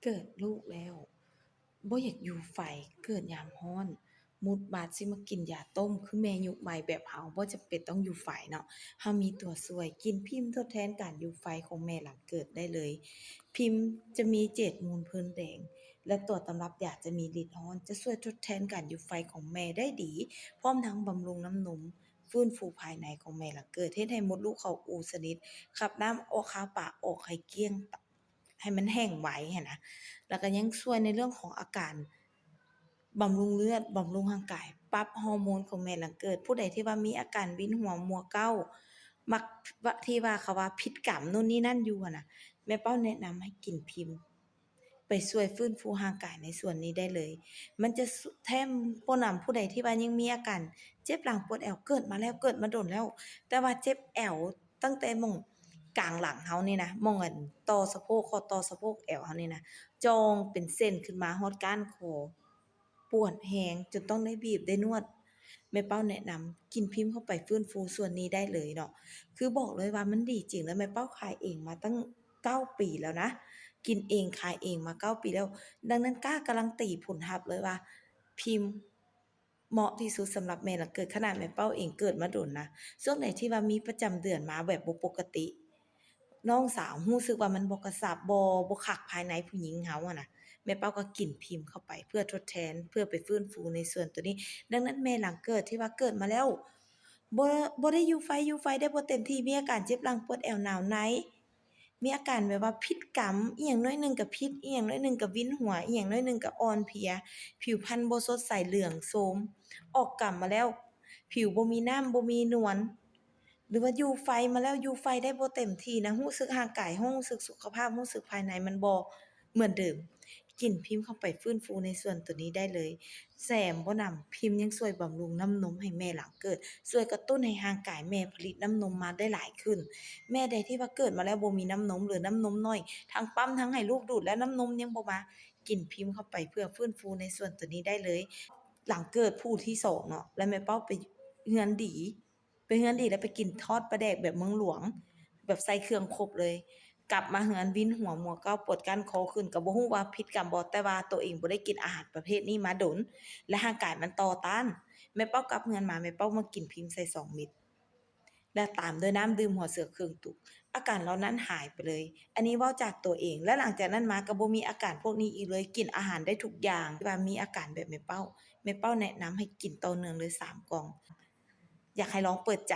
ເກີດລູກແລ້ວບໍ່ຢາກຢູ່ໄຟ, ເກີດຍາມຮ້ອນ ມຸດບາດຊິມາກິນຢາຕົ້ມ. ຄືແມ່ຍຸກໃໝ່ແບບເຮົາບໍ່ຈຳເປັນຕ້ອງຢູ່ໄຟເນາະ, ເຮົາມີຕົວຊ່ວຍ. ກິນພິມທົດແທນການຢູ່ໄຟຂອງແມ່ຫຼັງເກີດໄດ້ເລີຍ. ພິມຈະມີເຈດມູນເພີນແດງ ແລະ ຕົວຕຳລັບຢາຈະມີລິດຮ້ອນ, ຈະຊ່ວຍທົດແທນການຢູ່ໄຟຂອງແມ່ໄດ້ດີ, ພ້ອມທັງບຳລຸງນ້ຳນົມ, ຟື້ນຟູພາຍໃນຂອງແມ່ຫຼັງເກີດ, ເຮັດໃຫ້ມົດລູກເຂົາອູສະໜິດ, ຂັບນ້ຳອອກຄາວປາອອກໃຫ້ກ້ຽງ, ໃຫ້ມັນແຫ້ງໄວຫັ້ນນະ. ແລ້ວກໍຍັງຊ່ວຍໃນເລື່ອງຂອງອາການ ບຳລຸງເລືອດ, ບຳລຸງຮ່າງກາຍ, ປັບຮໍໂມນຂອງແມ່ຫຼັງເກີດ. ຜູ້ໃດທີ່ວ່າມີອາການວິນຫົວມົວເກົ້າ, ມັກວະ ທີ່ວ່າເຂົາວ່າຜິດກຳໂນ່ນນີ້ນັ້ນຢູ່ຫັ້ນນະ, ແມ່ເປົ້າແນະນຳໃຫ້ກິນພິມ ໄປຊ່ວຍຟື້ນຟູຮ່າງກາຍໃນສ່ວນນີ້ໄດ້ເລີຍ. ມັນຈະ ແຖມບໍ່ນຳ ຜູ້ໃດທີ່ວ່າຍັງມີອາການເຈັບຫຼັງປວດແອວ, ເກີດມາແລ້ວ, ເກີດມາດົນແລ້ວ, ແຕ່ວ່າເຈັບແອວ ຕັ້ງແຕ່ໝ່ອງກາງຫຼັງເຮົານີ້ນະ, ໝ່ອງອັນຕໍ່ສະໂພກ, ຂໍ້ຕໍ່ສະໂພກແອວເຮົານີ້ນະ, ຈ່ອງເປັນເສັ້ນຂຶ້ນມາຮອດກ້ານຄໍ, ປວດແຮງຈົນຕ້ອງໄດ້ບີບໄດ້ນວດ. ແມ່ເປົ້າແນະນຳກິນພິມເຂົ້າໄປຟື້ນຟູສ່ວນນີ້ໄດ້ເລີຍເນາະ. ຄືບອກເລີຍວ່າມັນດີຈິງ, ແລ້ວແມ່ເປົ້າຂາຍເອງມາຕັ້ງເກົ້າປີແລ້ວນະ, ກິນເອງຂາຍເອງມາເກົ້າປີແລ້ວ. ດັ່ງນັ້ນ ກ້າກາລັນຕີຜົນຮັບເລີຍວ່າ ພິມ ເໝາະທີ່ສຸດສຳລັບແມ່ຫຼັງເກີດ. ຂະໜາດແມ່ເປົ້າເອງເກີດມາດົນນະ, ຊ່ວງໃດທີ່ວ່າມີປະຈຳເດືອນມາແບບບໍ່ປົກກະຕິ, ນ້ອງສາວຮູ້ສຶກວ່າມັນບໍ່ກະຊັບ, ບໍ່ ບໍ່ຄັກພາຍໃນຜູ້ຍິງເຮົາຫັ້ນນະ, ແມ່ເປົ້າກໍກິນພິມເຂົ້າໄປເພື່ອທົດແທນ, ເພື່ອໄປຟື້ນຟູໃນສ່ວນໂຕນີ້. ດັ່ງນັ້ນ ແມ່ຫຼັງເກີດທີ່ວ່າເກີດມາແລ້ວ ບໍ່ ບໍ່ໄດ້ຢູ່ໄຟ, ຢູ່ໄຟໄດ້ບໍ່ເຕັມທີ່, ມີອາການເຈັບຫຼັງ, ປວດແອວ, ໜາວໃນ, ມີອາການແບບວ່າຜິດກຳ, ອີ່ຫຍັງໜ້ອຍໜຶ່ງກໍຜິດ, ອີ່ຫຍັງໜ້ອຍໜຶ່ງກໍວິນຫົວ, ອີ່ຫຍັງໜ້ອຍໜຶ່ງກໍອ່ອນເພຍ, ຜິວພັນບໍ່ສົດໃສ, ເຫຼືອງໂຊມ, ອອກກຳມາແລ້ວ ຜິວບໍ່ມີນ້ຳ, ບໍ່ມີນວນ, ຫຼືວ່າຢູ່ໄຟມາແລ້ວ, ຢູ່ໄຟໄດ້ບໍ່ເຕັມທີ່ນະ, ຮູ້ສຶກຮ່າງກາຍ, ຮູ້ສຶກສຸຂະພາບ, ຮູ້ສຶກພາຍໃນມັນບໍ່ເໝືອນເດີມ. ກິນພິມເຂົ້າໄປຟື້ນຟູໃນສ່ວນໂຕນີ້ໄດ້ເລີຍ. ແຖມບໍ່ນຳ, ພິມຍັງຊ່ວຍບຳລຸງນ້ຳນົມໃຫ້ແມ່ຫຼັງເກີດ, ຊ່ວຍກະຕຸ້ນໃຫ້ຮ່າງກາຍແມ່ຜະລິດນ້ຳນົມມາໄດ້ຫຼາຍຂຶ້ນ. ແມ່ໃດທີ່ວ່າເກີດມາແລ້ວບໍ່ມີນ້ຳນົມ ຫຼື ນ້ຳນົມໜ້ອຍ, ທັງປ້ຳທັງໃຫ້ລູກດູດແລ້ວນ້ຳນົມຍັງບໍ່ມາ, ກິນພິມເຂົ້າໄປເພື່ອຟື້ນຟູໃນສ່ວນໂຕນີ້ໄດ້ເລີຍ. ຫຼັງເກີດຜູ້ທີສອງເນາະ, ແລ້ວແມ່ເປົ້າໄປເຮືອນດີ, ໄປເຮືອນດີແລ້ວໄປກິນທອດປາແດກແບບເມືອງຫຼວງ, ແບບໃສ່ເຄື່ອງຄົບເລີຍ. ກັບມາເຮືອນວິນຫົວມົວເກົ້າ, ປວດກ້ານຄໍຂຶ້ນ, ກໍບໍ່ຮູ້ວ່າຜິດກຳບໍ່, ແຕ່ວ່າໂຕເອງບໍ່ໄດ້ກິນອາຫານປະເພດນີ້ມາດົນ ແລະ ຮ່າງກາຍມັນຕໍ່ຕ້ານ. ແມ່ເປົ້າກັບເຮືອນມາ, ແມ່ເປົ້າມາກິນພິມໃສ່ສອງເມັດ ແລະ ຕາມດ້ວຍນ້ຳດື່ມຫົວເສືອເຄິ່ງຕຸກ. ອາການເຫຼົ່ານັ້ນຫາຍໄປເລີຍ. ອັນນີ້ເວົ້າຈາກໂຕເອງ. ແລະ ຫຼັງຈາກນັ້ນມາກໍບໍ່ມີອາການພວກນີ້ອີກເລີຍ, ກິນອາຫານໄດ້ທຸກຢ່າງ. ທີ່ວ່າມີອາການແບບແມ່ເປົ້າ, ແມ່ເປົ້າແນະນຳໃຫ້ກິນຕໍ່ເນື່ອງເລີຍສາມກ່ອງ. ຢາກໃຫ້ລອງເປີດໃຈ